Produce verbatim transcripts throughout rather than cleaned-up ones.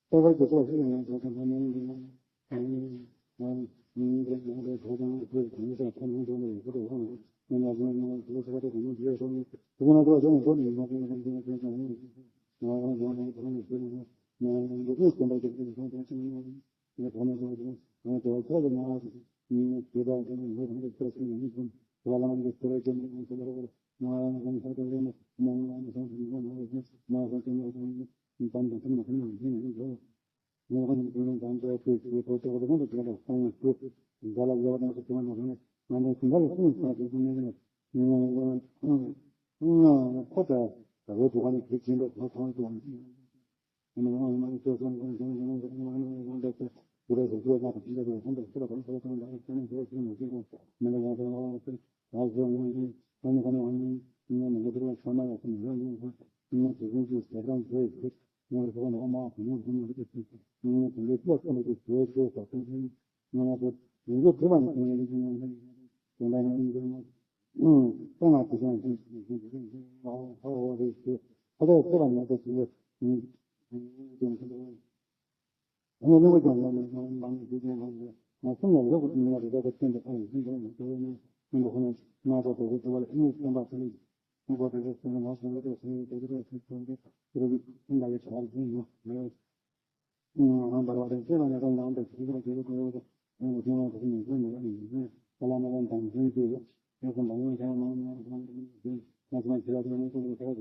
ལྟ་བ་ཀྱི་ཕྱོགས་སུ་ཡང་ཡང་དག་པར་སྣང་ཡང་ཡང་། ཡང་ཡང་ཡང་ཡང་། ཐོག་ཀྱང་ཐོག་ཀྱང་ཐོག་ཀྱང་ཐོག་ཀྱང་ཐོག་ཀྱང་ཐོག་ཀྱང་། ཡང་ན་ཡང་ན་ཡང་ན་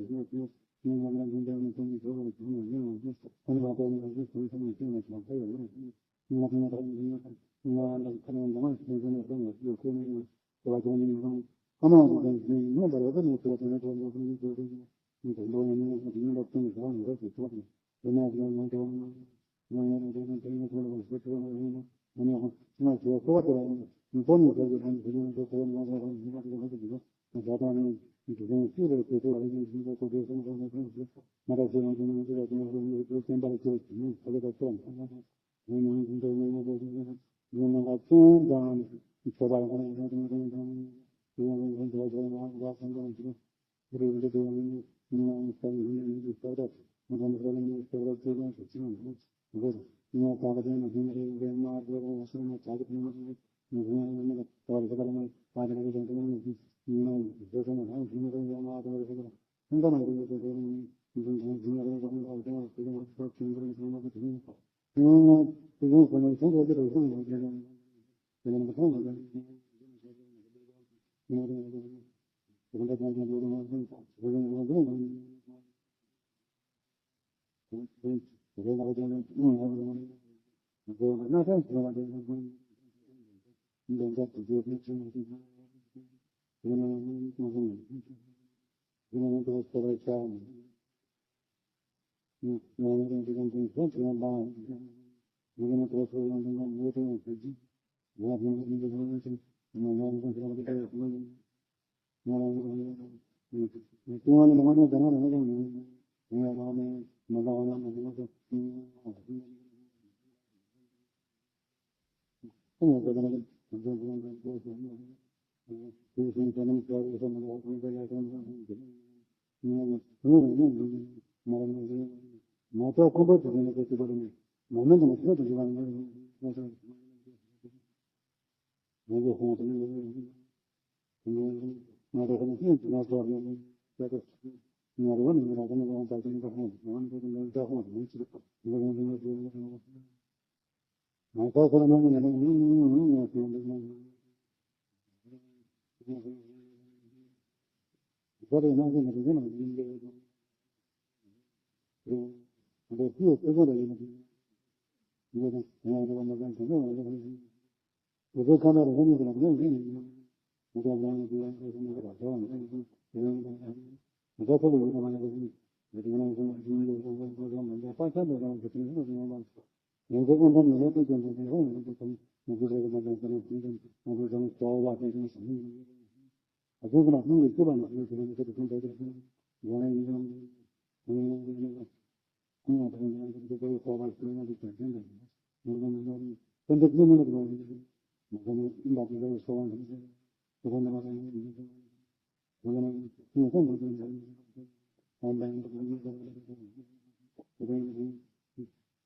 ཡང་ན་ཡང་ན་ཡང་ན་ཡང་ན་ཡང་ན་ཡང་ན་ཡང་ན།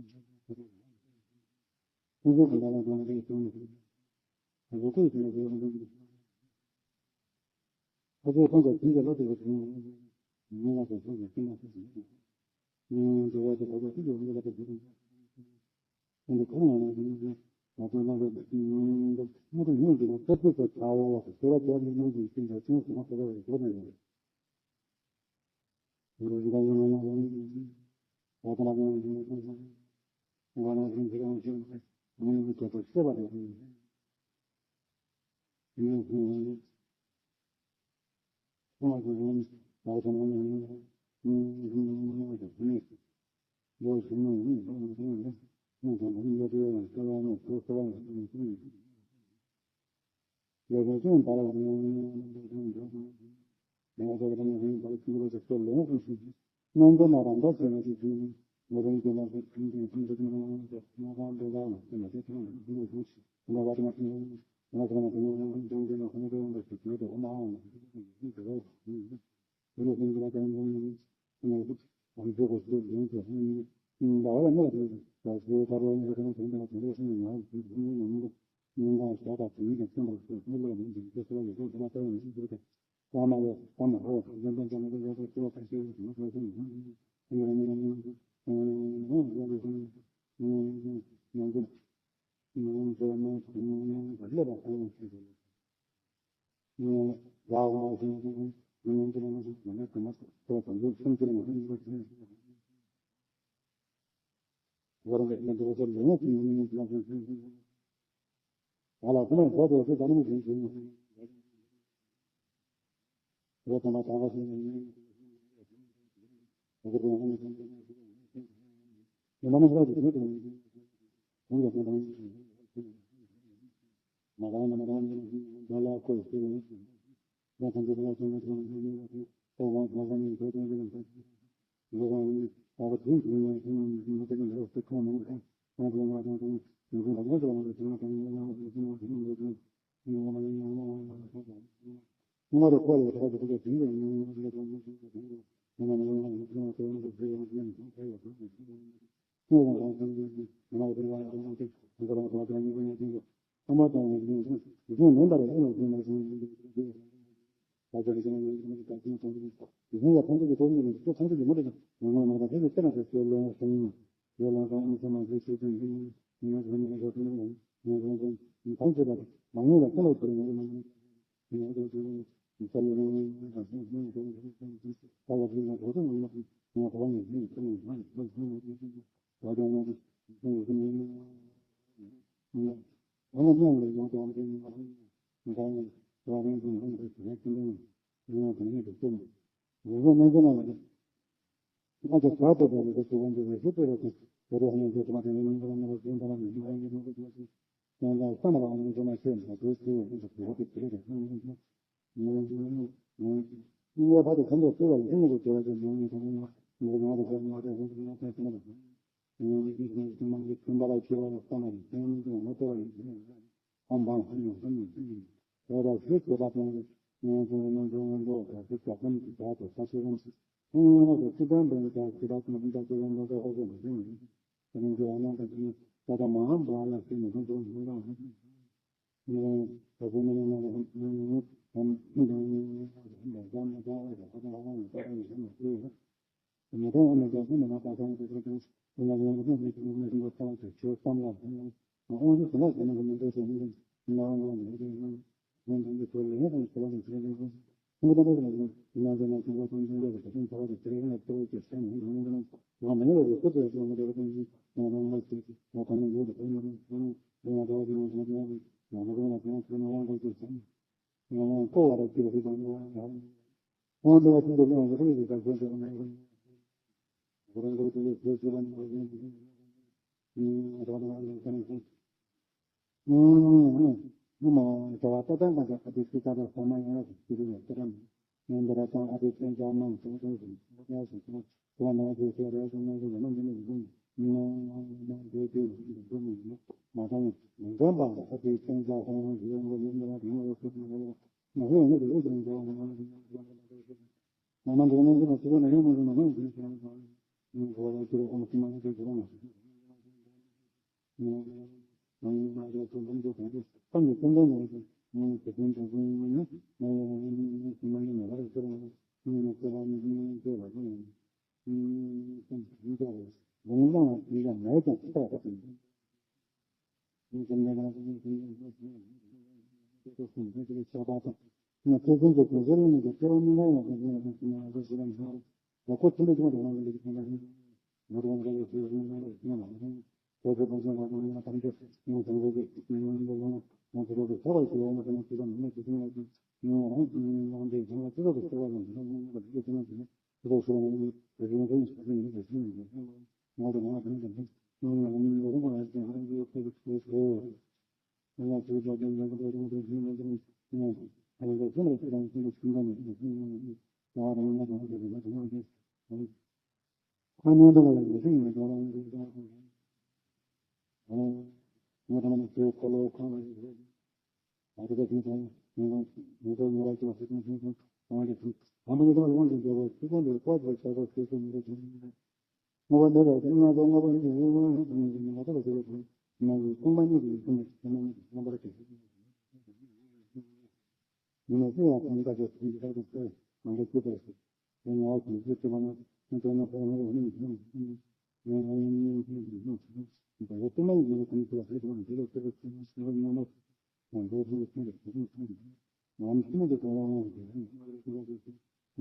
ང་ཚོ་ཐུན་མོང་གི་ཁོང་ཚོ་ལ་ཧེ་ཐོག་ནས་ཧེ་ལོ་ཁེ་ལོ་ཁེ་ལོ་ཁེ་ལོ་ཁེ་ལོ་ཁེ་ལོ་ཁེ་ལོ་ཁེ་ལོ་ང་ཚོ་ཐུན་མོང་གི་ཁོང་ཚོ་ལ་ཧེ་ལོ་ཁེ་ལོ་ཁེ་ལོ་ཁེ་ལོ་ཁེ་ལོ།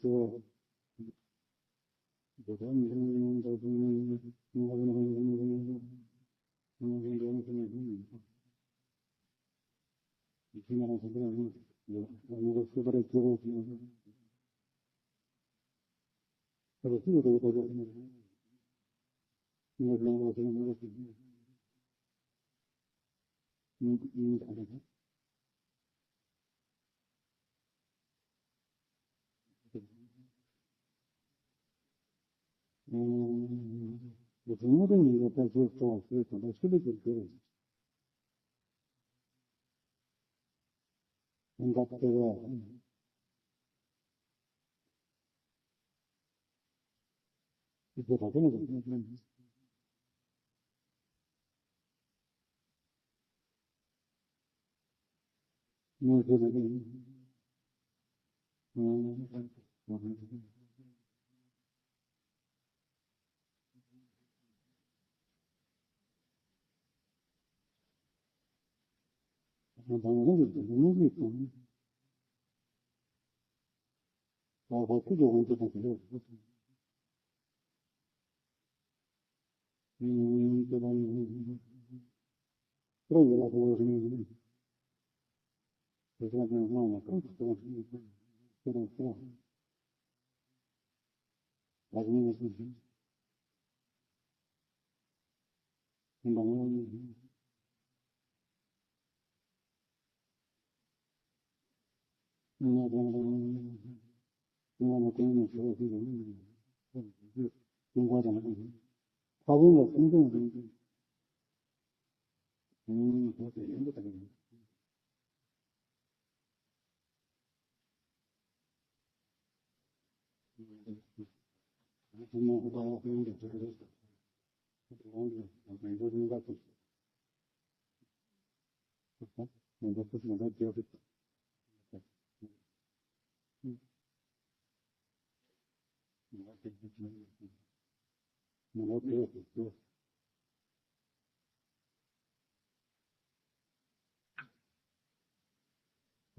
Sure.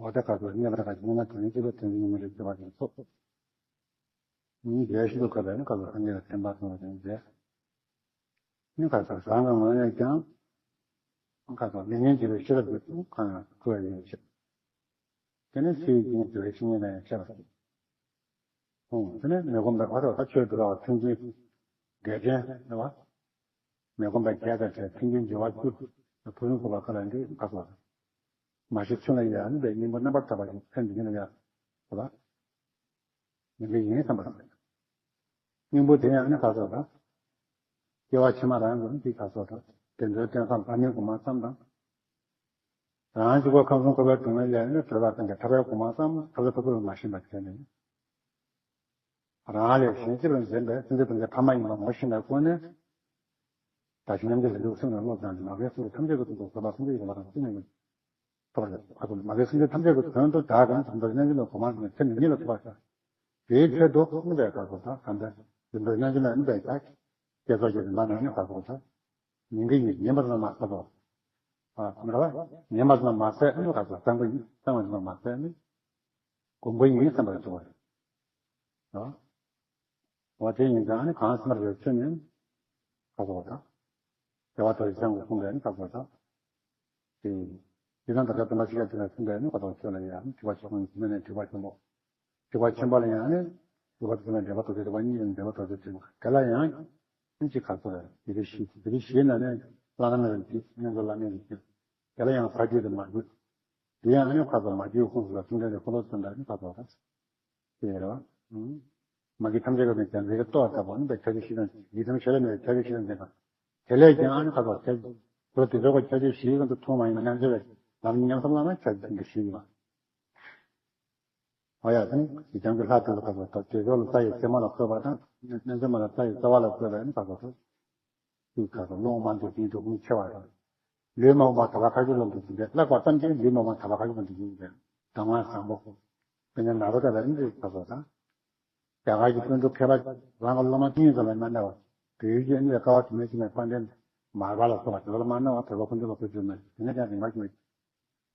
འོ་ད་ག་ཚོད་གནས་པ་ག་ཚོད་ན་དོན་གཅིག་པ་དོན་གཉིས་མི་རིགས་ཀྱི་བར་གྱི་ཚོགས། ཉིན་བརྒྱད་ཞིག་ཏུ་བཀབ་པས་ནི་སྐབས་ལ་སངས་རྒྱས་ལ་བསྟན་པ་སོང་བ་དང་མཛད། ནི་ཁ་ཚ་བཟང་ངམ་ངོས་ནས་ཀྱང་། ཁ་ཚ་མི་ངན་བྱེད་པའི་ཤེས་རབ་ཀྱི་ཐུགས་གང་ཡང་བསྐུར་བ་ཡིན་ཞེས། དེ་ནི་ཚུལ་གྱིས་དེ་བའི་བཤེས་གཉེན་ལ་ཡང་བཤད་པ་དང་། དེ་ནས་མི་ཁོམ་པའི་ཨ་རོགས་ད་ཆོས་སྒྲུབ་པ་མཐུན་རྐྱེན་དགེ་ལྡན་རེད་བ། མི་ཁོམ་པའི་རྒྱལ་དང་བྲལ་མཐུན་རྐྱེན་འབྱོར་བ་བཅུ་བུ་རིང་ཁོ་པ་ཁ་ལ་འདི་ཁ་སོགས། མ་ཤི་ཚུན་ལ་ཡང་ནི་པའི་སྙིང་པོ་རྣམ་པར་དག་པ་ཞིག་ཕན་འདི་ཉིད་ལ་ཡང་ཁོ་ལ། མི་འདི་ཡིན་བསམ་པ་དང་། སྙིང་པོ་དེ་ཡང་ནི་ཁ་སོགས་དང་། སྐྱེ་བ་ཕྱི་མ་རང་གི་ནི་དེ་ཁ་སོགས་དང་དེ་ཚོའི་སྟོན་བསམ་ཨ་ནི་གོང་མ་ཙམ་དང་། རང་གཅིག་པོ་ཁམས་གསུམ་འཁོར་བའི་སྡུག་བསྔལ་ལས་ནི་གྲོལ་བར་བསྟན་ཏེ་ཐར་པའི་གོང་མ་ཙམ་ཐར་པའི་ཐུགས་ཁུར་མ་ཤེས་པ་བྱས་ནས། རང་ལས་གཞན་གཅེས་པར་འཛིན་པའི་སེམས་ཅན་ཐམས་ཅད་ཕ་མ་ཡིན་པ་ངོ་ཤེས་པའི་སྒོ་ནས། བདག་གཞན་མཉམ་བརྗེ་ལས་འགྲོ་གསུམ་ལ་བློ་བཟང་ནས་མ་རྒན་གསུམ་གྱི་ཐམས་ཅད་ཀྱི་དོན་དུ་བཟོད་པ་སེམས་བསྐྱེད་ཀྱི་བླ་དང་བསྟི་གནས་ཀྱི་ཐོབ་པར་ཐོབ་པ་མ་རྒན་སེམས་ཅན་ཐམས་ཅད་ཀྱི་དོན་དུ་བདག་གམ་བྱམས་པ་རྣལ་འབྱོར་ལ་གོ་མ་ཚོམ་ཚེ་མི་གཉིས་ལ་ཐོབ་པར་བྱ། དེའི་ཆེད་དུ་དམིགས་པའི་བཀའ་སྩལ་དང་། བྱམས་པའི་བྱམས་པའི་རྣལ་འབྱོར་ལ་དམིགས་པའི་བཀའ་སྩལ་གྱི་རིམ་པ་ནང་ནས་བཀའ་སྩལ་དང་། ཉན་གྱི་ཡིན། ཉན་པ་ཙམ་མ་ཟད་པར། ཨ་མི་ར་བ། ཉན་པ་ཙམ་མ་ཟད་ཨ་ནི་བཀའ་སྩལ་གཙང་པོ་ཡིན། གཙང་བ་ཙམ་མ་ཟད་ནི་དགོངས་པ་ཡིན་བསམ་པར་གྱུར་པ་རེད། འོ་དེ་ཡིན་ཙང་ནི་གང་སེམས་རེ་ཆོས་ནི་ཁ་སོགས་དང་། དེ་བ་དོ་ཞིག་སེམས་ཀྱི་གསུང་པས་ནི་ཁ་སོགས་དང་། དེ་ཡི་དང་དག་ཆ་སྟོན་པ་ཤཱཀྱ་ཐུབ་པས་གསུང་པས་ནི་ཁ་སོགས་ཆོས་ལ་ཡང་ནི་འཇུག་པ་ཆེན་པོ་ཡིན་ཟེར་ནས་འཇུག་པ་ཆེན་པོ། འཇུག་པ་ཆེན་པོ་ལ་ཡང་ནི་འཇུག་པ་ཆེན་པོ་འབྲེལ་པ་དོ་ཞིག་འབྲེལ་པ་གཉིས་ཡིན། འབྲེལ་པ་དོ་ཞིག་ཆེན་པོ་དེ་ལ་ཡང་ནི་ཅི་ཁ་སོགས་རེད། དེ་རིགས་བཞི་དེ་རིགས་བཞི་ན་ནི་བླ་ན་མེད་པའི་རྒྱུ། རྣལ་འབྱོར་བླ་མེད་ཀྱི་རྒྱུ། དེ་ལ་ཡང་ཕ་རྒྱུད་དུ་མ་རྒྱུད། དེ་ཡང་ཨ་ནི་ཁ་སོགས་མ་རྒྱུད་ཁོངས་སུ་ལ་གསུང་འདྲེན་དེ་འཁོར་ལོ་གསུམ་དང་ནི་ཁ་སོགས་རེད། དེ་རེད་བ། མ་གི་ཐམས་ཅད་ཀྱི་ནི་རྒྱ་མཚོའི་ཏོག་ལྟ་བུ་ནི་པའི་ཁྱད་ཆོས་བཞི་དང་ཡི་དམ་ཤེས་རབ་མེད་པའི་ཁྱད་ཆོས་བཞི་དང་ལྡན་པ། དེ་ལས་ཀྱང་ཨ་ནི་ཁ་སོགས་ཁྱད་ཆོས་དེ་ཚོ་ཁྱད་ཆོས་བཞིའི་ཀུན་ཏུ་ཐུག་མ་ཡིན་པ་རྣལ་འབྱོར་བའི་ལམ་ཉམས་སུ་བླངས་ན་ཁྱད་ཆོས་བཞི་ཡིན་པ། འོ་ཡ་དེ་ནི་ཡི་དམ་གྱི་ལྷ་དེ་ཚོ་ཁ་སོགས་དང་དེ་ཚོ་ལ་རྩ་ཡི་རྩེ་མོ་ལ་བཀོད་པ་དང་རྣལ་འབྱོར་མ་ལ་རྩ་ཡི་རྩ་བ་ལ་བཀོད་པའི་ནི་ཁ་སོགས་སོ། དེའི་ཁ་སོགས་བློ་མ་འདུ་ཤིང་འདུ་ཁུངས་ཆེ་བ་དང་། ལུས་མ་འོངས་པ་ད་ལྟ་ཁ་ཆུ་ལ་འདུ་ཟིན་པས་བརླག་པ་ཙམ་གྱིས་ལུས་མ་འོངས་པ་ད་ལྟ་ཁ་ཆུ་ལ་འདུ་ཟིན་པས་གདམས་ངག་བཟང་པོ། དཔེར་ན་ནཱ་རོ་ཏ་ལ་ཨིན་དྲི་ཁ་སོགས་དང་། རྒྱ་གར་གྱི་དཔོན་གྲུབ་མཁས་པ་རང་གི་སློབ་མ་ཏིང་ངེ་འཛིན་ལ་མ་གནས་པ། བོད་ཡུལ་གྱི་ཨིན་དྲི་ཀ་བ་དུ་མའི་ཅི་མའི་དཔལ་ལྡན་མར་པ་ལ་སོགས་པ་དེ་ལ་མ་གནས་པ་བོད་པ་ཁོ་ཚོ་ལ་ཁོ་ཚོས་མེད། དེ་ནས་ཀྱང་རིམ་པ་བྱུང་བས།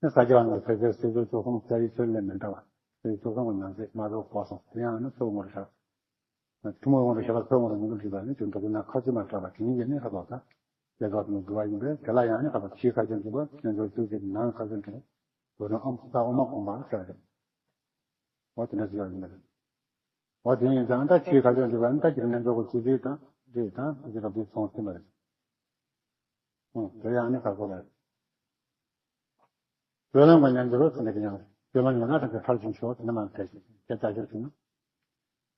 ནི་ས་སྐྱ་པ་རྣམས་ཀྱི་ཕལ་ཆེར་སྲིད་ཟུར་བཅུ་གསུམ་རྩ་བའི་ཆོས་ལས་མི་འདའ་བ། སྲིད་བཅུ་གསུམ་གྱི་ནང་གསེས་མ་རུ་གོ་སོང་། དེ་ཡང་ནི་ཚུར་ངོ་རུ་བཞག་ཐུན་མོང་དབང་དུ་བྱས་པ་ཚོགས་དབང་དུ་མྱུར་དུ་འགྲིག་པ་ནི་དོན་དུ་ན་ཁ་ཆུ་མ་གྲགས་པ་དེ་ཉིད་ཀྱིས་ནི་ཧ་ལོག་དང་། དེ་དག་ཏུ་འགྲོ་བ་ཡིན་པས་དེ་ལ་ཡང་ནི་ཧ་ལོག་ཕྱིའི་ཁ་ཆུ་འགྲིག་པ་རྣལ་འབྱོར་ཚུལ་གྱི་ནང་ཁ་ཆུ་འགྲིག་པ། དོན་ཨམ་ས་འོ་མ་གོང་མར་ཟེར་རེད། འོ་དེ་འདྲ་ཞིག་ཡོད་ཡིན་པ་རེད། འོ་དེ་ཡིན་ཙང་ད་ཕྱིའི་ཁ་ཆུ་འགྲིག་པ་ནི་ད་ཁྱེད་རྣལ་འབྱོར་གྱི་ཚུལ་འགྲིག་དང་འགྲིག་དང་དེ་ཚོ་དེ་སོང་ཟིན་པ་རེད། ཨང་། དེ་ཡང་ནི་ཁ་སོགས་རེད། སྤྱོད་ལམ་གྱི་རྣལ་འབྱོར་ཟེར་ནས་ཀྱང་སྤྱོད་ལམ་ཡོད་ན་དང་གི་མཐར་ཕྱིན་ཤོག་དེ་ནི་མ་ཐལ་ཞིག་དེ་ལྟ་ཞིག་ཟིན།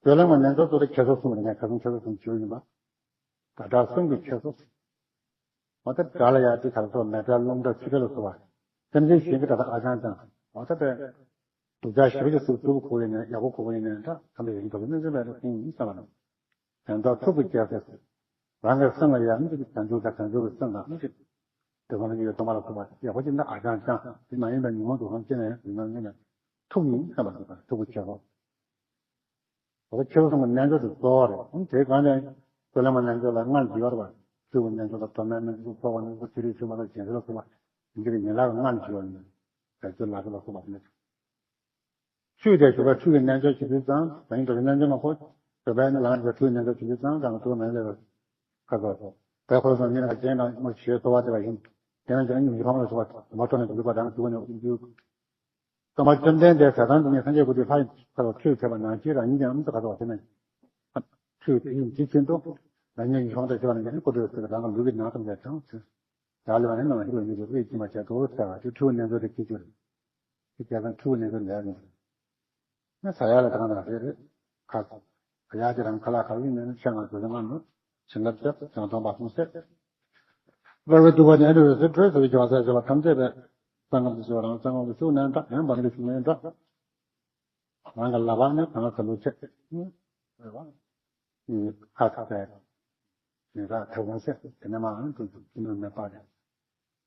སྤྱོད་ལམ་གྱི་རྣལ་འབྱོར་ཚོ་ལ་ཁྱད་སོགས་གསུམ་རེད། ངས་ཁ་སང་ཁྱད་སོགས་གསུམ་ཞུས་ཡིན་པ། སྒྲ་གྲགས་གསུམ་གྱི་ཁྱད་སོགས། འོ་ད་སྒྲ་ལ་ཡང་དེ་གར་སོགས་མེ་སྒྲ་རླུང་སྒྲ་ཆུ་སྒྲ་ལ་སོགས་པ། སེམས་ཅན་གཞན་གྱི་སྒྲ་དང་ཨ་ཅང་ཅང་། འོ་ད་པས། སྡུག་ཅག་ཞི་བ་ཅིག་སུ་སྡུག་གོ་ཡིན་ནས་ཡག་པོ་གོ་ཡིན་ནས་འདྲ་ཁམས་པའི་ཡིན་འདུག་ནི་ཅི་ལ་རེ་ཁུངས་ཡིན་བསམ་པ་དང་། དོན་དག་ཐུགས་ཀྱི་རྒྱལ་སྲས། རང་གི་སེམས་ལ་ཡང་ནི་བྱང་ཆུབ་དང་བྱང་ཆུབ་ཀྱི་སེམས་ལ་ནི་དེ་ཁོ་ན་ཡོད་སྟོང་པ་ལ་སོགས་པ་ཡག་པོ་ཅིག་ན་ཨ་ཅང་ཅང་དེ་མ་ཡིན་པའི་ཉོན་མོངས་སྡུག་བསྔལ་ཅི་ནས་ཡིན་ན་ནི་ཐུགས་ཡིན་བསམ་པ་དང་ཐུགས་ཀྱི་རྒྱལ་སྲས། འོ་ད་ཁྱེད་ཚོ་གསུམ་གྱི་རྣལ་འབྱོར་དེ་གཙོ་བོ་རེད། འོ་དེའི་སྒང་ནས་སྤྱོད་ལམ་གྱི་རྣལ་འབྱོར་ལ་སྔར་བརྗོད་པ་རེད་པ། ཆོས་ཀྱི་རྣལ་འབྱོར་ལ་མདོ་སྨད་རྣལ་འབྱོར་ཚོགས་པ་རྣལ་འབྱོར་ཆོས་རིག་ཆོས་མ་ལ་སྦྱིན་སྲེག་ལ་སོགས་པ་འདི་གི་ཡན་ལག་སྔར་བརྗོད་པ་ཡིན། བྱ་སྤྱོད་ལ་སོགས་ལ་སོགས་པ་དེ་ནས། ཆོས་དེ་ཞུགས་པ་ཆོས་ཀྱི་རྣལ་འབྱོར་བྱེད་དུས་ཙང་དེ་ཡིན་དུས་རྣལ་འབྱོར་མ་ཁོ་བོད་པའི་ནི་ལམ་འབྱོར་ཆོས་ཀྱི་རྣལ་འབྱོར་བྱེད་དུས་ཙང་ཙང་དུ་མེད་ལས་ཁ་ཁ་ཁ་བོད་ཁོ་ཚོ་མི་ལ་རྒྱན་དང་མི་ཞེས་སོ་བ་དེ་བ་ཡིན། དེ་ནས་དེ་ནས་མི་ཕམ་ལ་སོགས་པ་མ་ཐོག་ནས་འདུག་པ་དང་འདུག་ནས་འདུག་སྟོན་པ་བཅོམ་ལྡན་འདས་ཟས་དང་བཅུ་གཉིས་སངས་རྒྱས་སྐུ་དྲིན་ལྷ་ཡི་ཁ་ལ་ཆོས་ཕེབས་པ་ནང་བཞིན་རང་ཉིད་ཀྱང་ཨ་མདོ་ཁ་དོག་དེ་ནས་ཆོས་དེ་ཡིན་ཇི་བཞིན་དུ་རང་ཉིད་ཀྱི་ཤོང་དང་ཞི་བ་ལ་ཉན་སྐུ་དྲིན་ཟེར་རང་གི་ལུས་ཀྱི་ནང་དུ་མཛད་ཀྱང་ཆོས་ཡར་ལས་པ་ནི་ནང་ཧི་ལ་ཉིད་ཀྱི་དབུས་ཀྱི་མ་བྱས་དོ་ཟེར་བ་དེ་ཁྲིའུ་རྣལ་འབྱོར་དེ་ཁྱེད་ཚོས་ཀྱི་སྐལ་བཟང་ཁྲིའུ་རྣལ་འབྱོར་ལས་རིང་། ན་ས་ཡ་ལ་དང་ན་རེ་རེ། ཁ་ཁ་ཡ་དེ་རང་ཁ་ལ་ཁ་ལུས་ནས་ཤ་ང་དུ་ལ་ང་ནུ་བྱིན་རླབས་ཀྱི་བྱང་སྟོང་པ་གསུང་སྲས། བར་བའི་དུ་བ་ནས་རེ་རེ་སུ་བྲོས་སུ་བྱ་བ་ས་བྱ་བ་ཐམས་ཅད་པའི་གསང་སྔགས་སུ་བྱ་བ་རང་གསང་སྔགས་སུ་ཤུགས་ནས་འདྲ་ཡང་བར་འདི་ཤུགས་ནས་འདྲ། རང་གི་ལ་བ་ནས་གང་ལ་ཁ་ལུ་ཆེ། རེ་བ། ཁ་ཁ་པའི། ཉེ་རག་ཐེ་ཝང་སྲས་དེ་ནས་མ་ཨང་དུ་དུ་དུ་མེད་པ་རེད།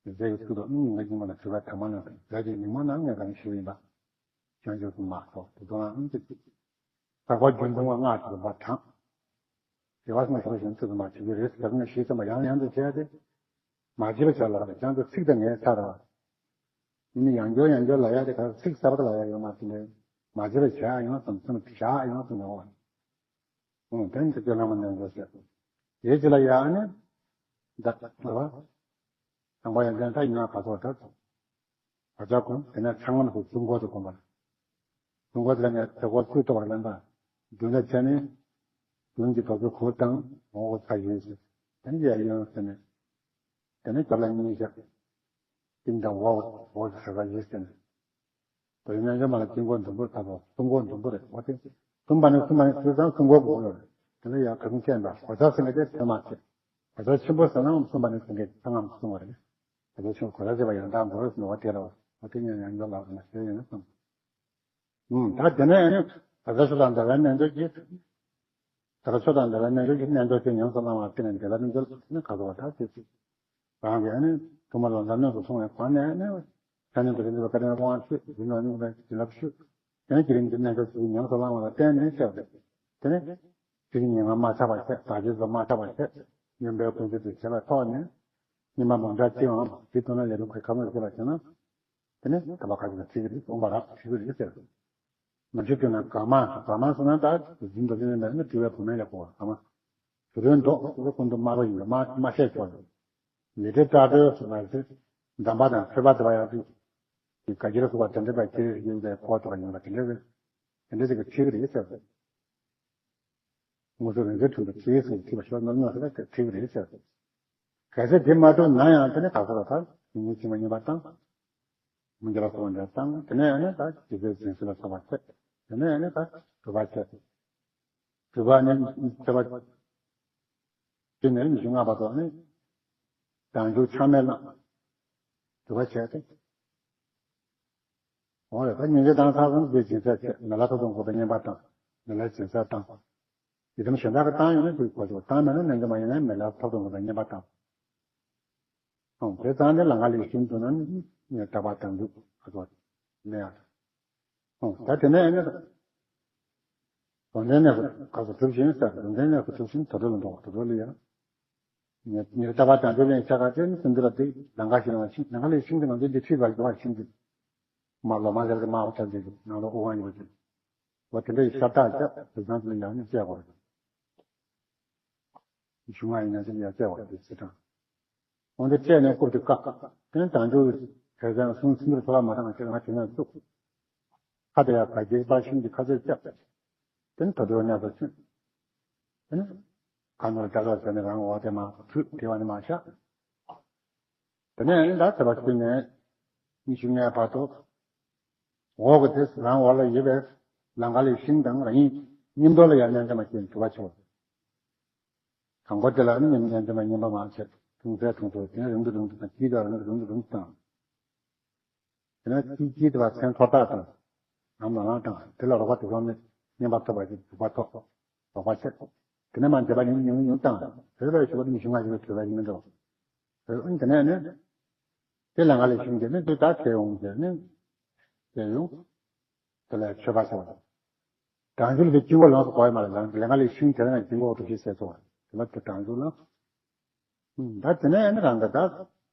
རྫས་ཀྱི་ཚུལ་དུ་ཨང་ང་གཉིས་མ་ལ་གྲུབ་པའི་དམ་མ་ལ་རྫས་ཀྱི་ཉིན་མོ་ན་ངས་གང་ཞུ་ཡིན་པ། བྱང་ཆུབ་ཏུ་མ་སོགས་དེ་དོན་ཨང་དུ་ཅིག་ལྷག་པར་རྒྱུན་དུ་ང་ལྔ་དུ་མ་དྲངས། དེ་བ་སོང་ཞོགས་ཞིང་ཚུལ་དུ་མ་བྱེད་ཀྱི་རེད་ཟེར་ནས་ཤེས་ཙམ་པ་ཡང་ཡང་དུ་བྱས་ཏེ། མ་བྱེད་པ་བྱ་ལ་རེ་ཅང་དུ་ཚིག་དང་ངའི་ཚ་ར་བ། ཡིན་ནི་ཡང་བསྐྱར་ཡང་བསྐྱར་ལ་ཡ་དེ་ག་ཚིག་གསར་པ་ལ་ཡ་ཡོད་མ་ཟིན་ནས་མ་བྱེད་པ་བྱ་ཡོང་སོང་སེམས་བཞག་ཡོང་སོང་ཡོང་བ། ཨོ་དེ་ནི་དེ་ལ་མ་ནན་དགོས་ཟེར། དེའི་རྗེས་ལ་ཡང་ནི། བདག་ལ། དང་པོ་ཡང་དེ་ད་ཡིན་ན་ག་ཚོད་ད། བ་ཅག་གུང་དེ་ནས་ཚང་མ་ལ་ཁོ་གསུང་སྐོར་དུ་གོམས་པ། གསུང་སྐོར་དེ་ལ་ངས་དེ་སྐོར་བཅུ་གཏོགས་པར་ལེན་པ། མདུན་ལ་བྱས་ནས། མདུན་གྱི་དོ་ཚོད་གོ་དང་ངོ་གོ་ཚ་ཡོད་ཟེར། དེ་ནི་ཡ་ཡོད་ཟེར་ནས། དེ་ནས་རྒྱབ་ལ་གཉིས་བཞག་སྟེང་དང་འོག་འོག་ཟེར་བ་ཡོད་ཟེར་ནས། དོ་ཡིན་ན་ཡོད་མ་ལ་དཀྱིལ་འཁོར་འདུན་པོར་ཐབས་སོ་གསུང་སྐོར་འདུན་པོ་རེད་འོ་དེ། གསུམ་པ་ནི་གསུམ་པ་ནི་ཚུལ་ཙམ་གསུང་སྐོར་དགོས་ཡོད་རེད། དེ་ལ་ཡང་གང་བཤད་འདྲ་གོ་ཆ་ཟེར་ནས་དེ་དེ་མ་བཤད། གོ་ཆ་ཆེན་པོ་ཟེར་ནའང་གསུམ་པ་ནི་ཚིག་འགྲེལ་ཚང་ངམ་གསུང་བ་རེད། གོ་ཆ་ཆེན་པོ་གོ་ཆ་ཆེ་བ་ཡང་དག་འགོར་ཟེར་ནས་འོ་དེ་རེད་བ། འོ་དེ་ཉན་ཡང་འགྲོ་ལགས་ཟེར་ནས་བཤད་ཡོད་ན་གསུངས། ད་དེ་ནས་ཨ་ནི་ད་ལྟ་སུ་དང་འདྲ་བའི་ནན་ཏོག་གིས། ད་ལྟ་ཆོས་དང་འབྲེལ་བའི་རྣལ་འབྱོར་གྱི་རྣལ་འབྱོར་ཆོས་ཉམས་སུ་བླང་བར་བརྟེན་ནས་འབྲེལ་བའི་རྣལ་འབྱོར་ནི་ག་དོ་བ་དག་ཅེས་ཟེར། རང་གིས་ནི་ཐུགས་མ་ལོ་ལ་གནོད་དུ་སོང་བའི་སྒོ་ནས་ནི་ཆ་མཉམ་དུ་རིག་འཛིན་པ་བཀའ་དྲིན་དབང་ཕྱུག་ཡིན་ནོ་ནི་བྱིན་རླབས་ཤུགས་དེ་ནི་བསྐྱེད་རིམ་གྱི་རྣལ་འབྱོར་ཆོས་ཉམས་སུ་བླང་བ་ལ་བརྟེན་ནས་ཤར་བས། དེ་ནི་ཆོས་ཀྱི་ཉེར་ལྔ་མ་ཆག་པར་བྱས། དག་བྱེད་སོགས་མ་ཆག་པར་བྱས། སྙོམས་པའི་ཀུན་རྫོབ་ཏུ་བྱེད་པའི་ཐོག་ནས་སྙོམས་པ་མང་དྲགས་ཅིའང་དེ་ལྟུང་ན་ལས་རུང་གི་ཁ་མོས་བྱེད་པར་བྱས་ན། དེ་ནི་དམ་པ་ག་ཅིག་ལ་ཁྲིད་ཀྱི་རེད། འོང་བ་རག་ཁྲིད་ཀྱི་རེད་ཟེར། མ་ཁྲིད་ཐུབ་ན་དགའ་མ་དགའ་མ་སོང་ན་ད་འཛིན་པ་ལ་ནི་སྤྲུལ་པའི་བུ་མོ་ལ་གོ་བ་དགའ་མ། དུད་འགྲོའི་མདོག་ཀུན་ཏུ་དམར་པོ་ཡིན་པ་མ་མ་ཤེས་ཆོག་ལ། ཉེ་འབྲེལ་བཀྲ་གྲོལ་སོགས་ལ་ཟེར། འདམ་པ་དང་ཁྲོད་པ་དེ་བ་ཡང་དུ། དེ་ག་ཅིར་སོགས་པ་དེ་འདྲ་པ་ཁྱེར་ཡོད་པའི་ཁོ་ཐོག་ཡིན་པ་དེ་འདྲ་རེད། དེ་འདྲ་ཞིག་གི་ཁྲིད་ཀྱི་རེད་ཟེར། དངོས་སུ་རང་གི་དྲུང་དུ་ཁྲིད་ཟེར་ཁྲིད་པ་ཤོར་ནོར་ནོར་ཟེར་ཁྲིད་ཀྱི་རེད་ཟེར། གལ་སྲིད་དེ་མ་གྲུབ་ན་ཡང་དེ་ནི་ག་ས་ལ་ཐར་ཉིན་ཉིན་ཕྱི་མ་ཉིན་པ་བཏང་། མི་འགྱུར་བ་སོགས་འདྲ་བཏང་། དེ་ནས་ནི་ད་ཇི་སྲིད་ཇི་སྲིད་ལ་སོགས་པ་བྱེད། དེ་ནས་ནི་ད་སྒྲུབ་པ་བྱེད། སྒྲུབ་པ་ནི་བྱེད་པ་བྱེད་ནས་ཉི་ཤུ་ལྔ་པ་དང་ནི་བྱང་ཆུབ་ཆགས་མེད་ལ་སྒྲུབ་པ་བྱེད་དེ། འོ་རེད། ད་སྙིང་རྗེ་དང་ཚ་གསུམ་དེ་སྦྱིན་སྲེག་བྱེད། མེ་ལྷ་ཐོག་ཏུ་འགོད་པའི་བསྙེན་པ་དང་། མེ་ལྷའི་སྦྱིན་སྲེག་དང་། ཡི་དམ་གཞན་དག་གི་བཏང་ཡོང་ན་དེ་གོ་ཆོག་བཏང་མེད་ན་ནན་གྱི་མ་ཡིན་ན་མེ་ལྷ་ཐོག་ཏུ་འགོད་པའི་བསྙེན་པ་དང་། ཨང་། དེ་ཙང་ནས་ལང་ཀ་ལས་ཤིང་དུ་ན་ནི་དག་པ་དང་འཇུག་ག་ཚོད་ནས་ཡང་། ཨང་། ད་དེ་ནས་ནི་གྲོང་དན་གནས་སུ་ག་ཚོད་གྲུབ་ཞིང་ཟེར། གྲོང་དན་གནས་སུ་གྲུབ་ཞིང་དུར་ཁྲོད་ལ་འགྲོ་བ། དུར་ཁྲོད་ལ་ཡང་ཉེར་ཉེར་ལྟ་བ་དང་འབྲེལ་བའི་ཆ་ག་དེ་ནི་སིན་དྷུ་ར་དེ་ལང་ཀ་ཤིང་ལ་ཤིང་ལང་ཀ་ལས་ཤིང་དེ་ང་ཚོའི་འདི་ཁྲིད་པར་འགྲོ་བ་ཤིང་དེ་མ་ལོ་མ་ཟེར་གི་མ་འོ་ཆ་ཟེར་གི་ནང་ལོ་ཨོ་ཝང་ཡོད་ཅིག་བ་དེ་འདྲ་ཡི་ཤ་སྟག་ཅག་དེ་ཚང་དེ་ལ་ཡང་ནི་བཅད་དགོས་རེད། གཞུང་ལ་ཡིན་ན་དེ་ལ་ཡང་བཅད་དགོས་རེད་ཟེར་དང་། འོན་ཏེ་བཅད་ནས་རྐུབ་དེ་བཀག་དེ་ནི་དང་ཆོས་ཀྱི་གསུང་སིན་དྷུ་ར་ཐོ་ལ་མ་བཏང་ཞེས་ང་དེ་ན་བཙུགས། ཁ་དེ་ཡང་ག་གྱེས་པ་ཤིང་གི་ཁ་ཚོད་བཅག་དེ་ནི་དུར་ཁྲོད་གནས་སུ་ཕྱིན། དེ་ནི་ཁ་ནོར་ལྕགས་ལོག་ཟེར་ནས་རང་འོག་དེ་མ་བུད་དེ་བ་ནི་མ་བཞག་དེ་ནས་ད་ཚེས་པ་བཅུ་ནས་ཉི་ཤུ་ལྔའི་བར་དུ་འོག་གི་དེ་རང་འོག་ལ་ཡོད་པའི་ལང་ཀ་ལས་ཤིང་དང་རང་ཉིད་མཉམ་དུ་ལ་ཡང་ནན་ཙམ་མ་བྱས་གྲུབ་པ་ཆེ་བ། དང་པོ་དེ་ལ་ནི་ནན་ཙམ་མ་ཉམས་པ་མ་བྱས་དུང་ཚད་དུང་ཚོད་དེ་ནས་རིང་དུ་རིང་དུ་དང་དཀྱིལ་དུ་རིང་དུ་རིང་དུ་དང་། དེ་ནས་ཅིག་ཅིག་དེ་བ་མཚན་ཐོག་ཐག་དང་། ནམ་ལ་ལང་དང་དེ་ལ་རོགས་པ་དེ་ཚོ་ནི་བསྙེན་པ་ཐོབ་པ་ཞིག་སྒྲུབ་པ་ཐོབ། རོགས་པ་བྱེད། དེ་ནས་མ་འདས་པ་ཉུང་ཉུང་ཉུང་དང་དེ་ལ་ཞུ་བ་ནི་ཉི་ཤུ་ལྔ་ཞིག་ལ་གྲོལ་བ་ཡིན་མི་འགྲོ། དེ་ནས་ནི། དེ་ལ་ང་ལས་ཤིང་དེ་ནི་དེ་ལྟར་དེ་འོང་ཟེར་ནི། དེ་ཡོང་། དེ་ལ་མཆོད་པ་ཟེར་བ། དང་ཤུལ་དེ་དཀྱིལ་འཁོར་ལོངས་སུ་གོ་ཡ་མ་རེད། ལ་ང་ལས་ཤིང་དེ་ལ་དཀྱིལ་འཁོར་དུ་ཤེས་ཟེར་སོ། དེ་ལ་དེ་དང་ཤུལ་ལ། ད་དེ་ནས་ནི་རང་གི་ད་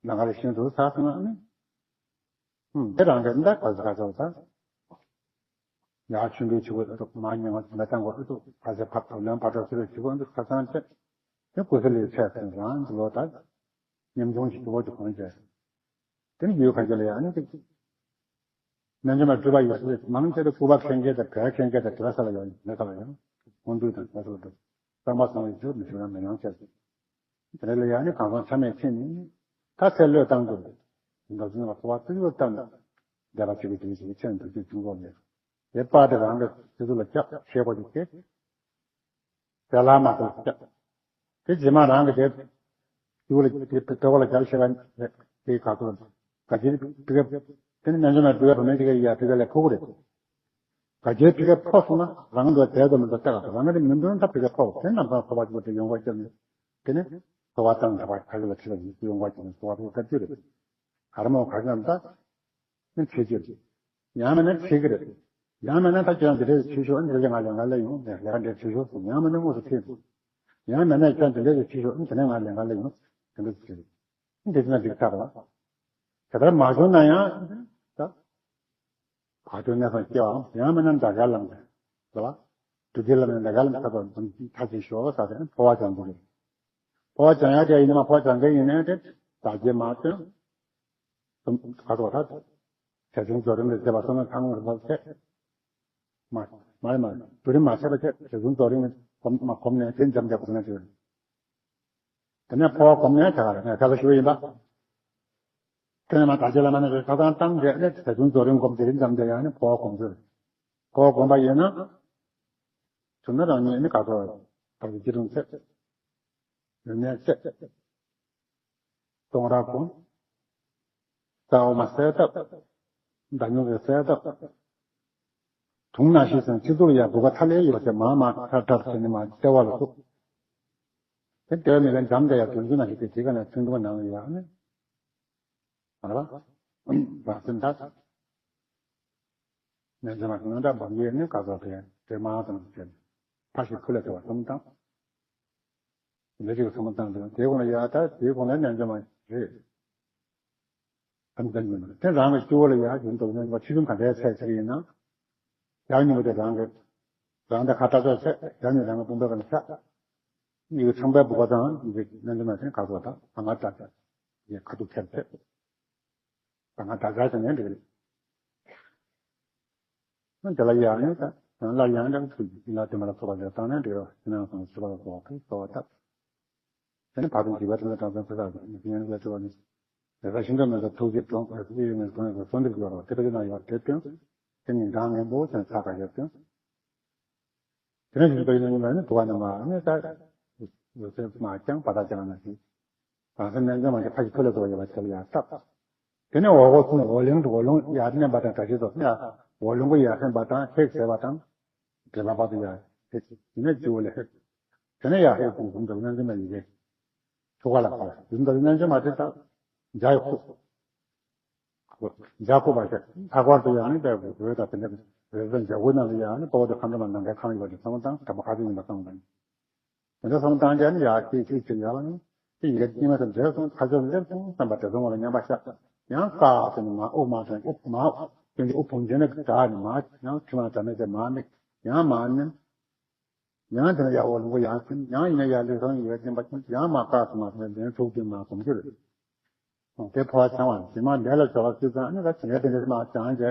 ལ་ང་ལས་ཤིང་དུ་ས་སོང་ན་ནི། ཨུམ། དེ་རང་གི་འདི་ག་ཟེར་ག་ཟེར་ད། ཡར་ཆུང་དུས་ཆུ་བོ་ཨུ་ཚུགས་མར་ཉུང་བ་མེ་བཏང་གོ་ཨུ་ཚུགས་ག་ཟེར་ཕབ་ཐོབ་ལོན་ཕར་ཐོབ་ཚུར་ཆུ་བོ་འདི་ཁ་ཚང་བཅད། དེ་ཀུ་སི་ལའི་ཚད་ཟིན་རང་གི་ལོ་ད། ཉམ་ཆུང་ཞིག་ཆུ་བོ་དེ་གོན་བྱས། དེ་ནི་ཡུལ་ཁ་ཤས་ལ་ཡང་ནི་ཅིག་རྣལ་འབྱོར་མ་གྲུབ་པ་ཡོད་ཚད་མང་ཆེ་བས་སྐུ་པར་མཁན་སྐད་དང་བོད་མཁན་སྐད་དང་དེ་ས་ལ་ཡང་མེད་ས་ལ་ཡང་། ཀོང་སྤྲུལ་དང་དེ་ས་ལ་འགྲོ། གཙང་པ་ཚང་བའི་ཆུ་མི་ཆུ་ཡང་མི་ཉུང་བྱས་ཟིན། དེ་ལ་ཡང་ནི་གང་ཟག་ཆ་མེད་ཕྱིན་ནས་ད་ཚེ་བློས་བཏང་དགོས། འདོད་འཛིན་ལ་འཁོར་བ་ཚིག་ལོ་བཏང་ནས་བདེ་བ་ཆེ་བའི་དུས་ཤིག་ཆེན་དུ་ཅིག་བྱུང་དགོས་མེད། དེ་པར་དེ་རང་གི་ཚེ་སྲོག་ལ་སྐྱབས་ཤེས་དགོས་ཀྱི་སྐད། དེ་ལ་མ་གཏོགས་སྐྱབས། དེ་རྗེས་མ་རང་གི་དེ་ཚེ་སྲོག་ལ་དེ་ལྟ་བ་ལ་སྐྱབས་ཤེས་པ་དེ་ག་ཚོད་ག་ཅིར་ཕི་ག་དེ་ནི་ནན་ཅོ་མ་ཕི་ག་བུད་མེད་དེ་ག་ཡ་ཕི་ག་ལས་ཁུག་རེད། ག་ཅིར་ཕི་ག་ཕོག་སོང་ན་རང་གི་དེ་ཚོ་མི་འདུག་ལྟ་ག་རང་གི་མི་འདུག་ན་ད་ཕི་ག་ཕོག་དེ་རྣམ་པར་འཁོར་བ་ཅིག་དེ་ཡོང་བ་སྐྱབས་ནས། དེ་ནི་འཁོར་བ་དང་འདྲ་བ་ག་གེ་ལ་ཁྲིད་པ་ཡིན་ཡོང་བ་ཅིག་ནི་འཁོར་བ་ཐོག་ལྟ་རྒྱུ་རེད། ག་རེ་མོ་ག་གེ་ལ་ད་ནི་ཁྲིད་རྒྱུ་རེད། ཡང་མིན་ན་ཁྲིད་ཀྱི་རེད། ཡང་མིན་ན་ད་ཁྱོད་འདི་འདྲས་ཁྲིད་ཤོག་འདི་འདྲས་ང་ལས་ང་ལས་ཡོང་ནས་ལས་ཀ་འདྲས་ཁྲིད་ཤོག་ཟེར། ཡང་མིན་ན་དངོས་སུ་ཁྲིད་འདུག་ཡང་མིན་ན་ཁྱོད་འདི་འདྲས་ཁྲིད་ཤོག་དེ་ནས་ང་ལས་ང་ལས་ཡོང་དེ་འདྲས་ཁྲིད། འདི་ན་འགྲིག་ཚར་བ། དེ་ལྟར་མ་བྱུང་ན་ཡང་ད། བར་དོའི་གནས་སུ་སྐྱེ་བའམ་ཡང་མིན་ན་འདྲ་ག་ལམ་དེ་ལ། བདུད་བགེགས་ལ་མིན་འདྲ་ག་ལམ་ཐར་པར་མཐར་ཕྱིན་ཤོག་ཟེར་ཏེ་འཕོ་བ་བྱང་འདུག་འཕོ་བ་བྱང་ཡག་དེ་ཡིན་ན་མ་འཕོ་བ་བྱང་མཁན་ཡིན་ན་དེ་བདག་བསྐྱེད་མ་བཏོན། ག་རེ་ད། ཞལ་ཆུང་རྫོགས་རིམ་ལས་བྱེད་པ་སོ་ན་ཚང་མ་རེད་མ་ཚད། མ་མ་རེད་མ་རེད། བསྡུ་རིམ་མ་ཚད་པ་ཚད་ཞལ་ཆུང་རྫོགས་རིམ་གོམས་མ་གོམས་ནས་དེ་འཇམ་འཇམ་པོ་ན་ཅིག་དེ་ནས་འཕོ་བ་གོམས་ནས་དེ་ག་རེ་ངས་ད་ལྟ་ཞུ་བ་ཡིན་པ། དེ་ནས་མ་དག་ཆེ་ལ་མ་ནས་ཁ་སང་བཏང་རེད་ནས་ད་དུང་རྫོགས་རིམ་སྒོམ་དེ་རིང་ཙམ་དེ་ཡང་ནི་འཕོ་བ་གོམས་ཚུལ། འཕོ་བ་གོམས་པ་ཡིན་ན། ཐུབ་ན་རང་ཉིད་ནི་ག་ཚོད་བར་གྱི་ཅི་རུང་ཚད། ཡོན་གནས་ཚད། གཏོང་རག་གོམས། རྩ་བ་མ་གསལ་བཏབ། མདའ་སྨྱུག་གི་གསལ་བཏབ། དུང་ནང་བཞིན་སོང་། སྤྱི་གཙུག་ལ་ཡ་བུ་ག་ཐ་ལེ་ཡོད་ཅེས་མ་མ་ཐར་ཐར་ཟེར་ནས་མ་ལྟེ་བ་ལ་ཐུག་དེ་ལྟེ་བ་མི་ལ་འཇམ་དེ་ཡ་དུང་ཆུ་ནང་བཞིན་དེ་དེ་ག་ནས་ཚུན་དུ་ནང་ལ་ཡ་ནི། ཨ་ར་བ། བ་སེམས་ཐག་ནས་འཛིན་མ་སྣང་གྲགས་བམ་ཡས་ནི་ག་ཚོད་དེ་དེ་མ་དང་དེ་ཕ་ཞིག་ཁུ་ལ་དེ་བ་གསུམ་དང་། ལས་ཀྱི་ཚང་མ་བཏང་དུས་དེའི་དགོངས་ལ་ཡ་ད་དེའི་དགོངས་ལ་རྣལ་འབྱོར་མ་རེད། ཨ་ནི་ད་ཉོན་དེ་རང་གི་སྤྱི་བོ་ལ་ཡ་རྒྱུན་དུ་ཉོན་པ་ཆོས་ལུང་ག་འདྲའི་ཚད་ཅིག་ཡིན་ན། ཡར་ཉོན་པ་དེ་རང་གི་རང་དང་ཁ་བཏགས་ཚད་ཡར་ཉོན་རང་གི་དཔུང་པའི་ཀ་ནས་ཚད། ཡི་གེ་ཚང་པའི་བུ་ག་དང་ཡི་གེ་རྣལ་འབྱོར་མ་དེ་ཁ་སོགས་དང་ཨ་མ་ཙ་ཡི་ཁ་ཐུག་ཁྱེར་ཚད། ད་ང་ད་ག་ཟེར་ནས་འགྲིག་རེད། དེ་ལ་ཡང་ནས་ད་ཡང་ལ་ཡང་འདྲ་ཚུལ་གྱིས་ལ་དེ་མ་ལ་སོགས་པ་ལ་བཏང་ནས་འགྲིག་རོ། ཕྱི་ནང་གསང་ཆུ་བ་ལ་སོགས་པ་གིས་གསོལ་བ་བཏབ། དེ་ནས་བར་དུ་འཇིགས་པ་དང་དྲག་ཟིང་ཕུ་ཐག་ཡོད་ཡོད་ལ་སོགས་པ་ནི། དེ་ལ་ཤིན་ཏུ་མི་འདའ་ཐུགས་རྗེས་དྲངས་པའི་ཚུལ་ཡོད་ནས་གང་ཡོད་གསོལ་འདེབས་ཀྱི་བར་བ་དེ་ཕ་གི་ན་ཡོད་དེ་སྟོན། དེ་ནི་འདང་ངན་པོ་ཅན་ཚ་ཁ་ཡོད་སྟོན། དེ་ནས་བཞིན་པའི་ནང་ལ་ནི་དུ་བ་རྣམས་ལ་ནི་ལྟ། ཡོད་ཚད་མ་ཀྱང་བ་དག་ཀྱང་ན་ཞིང་། རང་སེམས་རྣལ་འབྱོར་མ་ཞིག་ཕ་ཞིག་ཐུགས་ལ་བཟོ་བ་ཡོད་པ་དེ་ལ་ཡང་བཏབ། དེ་ནས་འོག་སྒོ་གསུམ་འོག་གླིང་འོག་ལུང་ཡར་མནན་པ་དང་དྲག་ཤུལ་སོགས་ཡང་འོག་ལུང་གི་ཡར་སེམས་པ་དང་ཧེག་ཟེར་བ་དང་། དྲན་པ་བར་དུ་ཡར་ཧེག་དེ་ནས་སྤྱི་བོ་ལ་ཧེག་དེ་ནས་ཡར་ཧེག་གསུམ་གསུམ་དུ་རྣལ་འབྱོར་མ་ཡི་གེ་ཐུགས་ཀ་ལ་ཕར་ཡུམ་དང་རྣལ་འབྱོར་མ་དེ་དག་འཇའ་ཡི་ཁུག་འཇའ་ཁུག་པ་ཞིག་ལྷག་པར་དུ་ཡང་ནི་དཔལ་བོད་དང་དེ་འདྲ་རེས་གཟའ་འཇའ་གུར་ནང་ལ་ཡང་ནི་དཔའ་བོ་དང་ཁམས་སྡོམ་པ་ནམ་མཁའི་ཁམས་ཡོད་པ་དེ་ཚང་མ་དང་དྲན་པ་ག་ཚོད་ཡིན་པ་ཚང་མ་དང་། དེ་འདྲ་ཚང་མ་དང་རྒྱ་ནི་ཡག་ཤོས་ཤོས་ཅིག་ཡོད་ལ་ནི་དེ་ཡི་གེ་དཀྱིལ་མ་དང་འདྲེས་སོང་ཁ་ཕྱོགས་འདེབས་སོང་བསམ་པ་དེ་ཚོ་ངོ་ལ་མཉམ་པར་བཞག་ཡང་བཀག་ཟེར་ནས་མ་དབུགས་མ་ཐོན་དབུགས་མ་དབུགས་དབུགས་བུམ་འཇོག་ནས་དྲག་ནས་མ་ཡང་མཆིལ་མ་དྲག་ནས་དེ་མ་མིག་ཡང་མ་ནི། ཡང་དེ་ནས་ཡར་འོག་ལུང་པ་ཡར་ཕྱིན། ཡང་ཡིན་ན་ཡར་ལུས་སོང་ཡོད་སྙམ་པ་ཕྱིན། ཡང་མར་བཀག་སོང་མ་སོང་ལན་དྲུག་བདུན་མ་སོང་རྒྱུ་རེད། དེ་འཕོ་བ་བྱང་བ་ཞིག་མ་ལས་ལ་བྱ་བ་སྲིད་ཙང་ནི་ད་དེ་འདྲ་དེ་འདྲ་མ་བྱང་བྱས་ནས། དེ་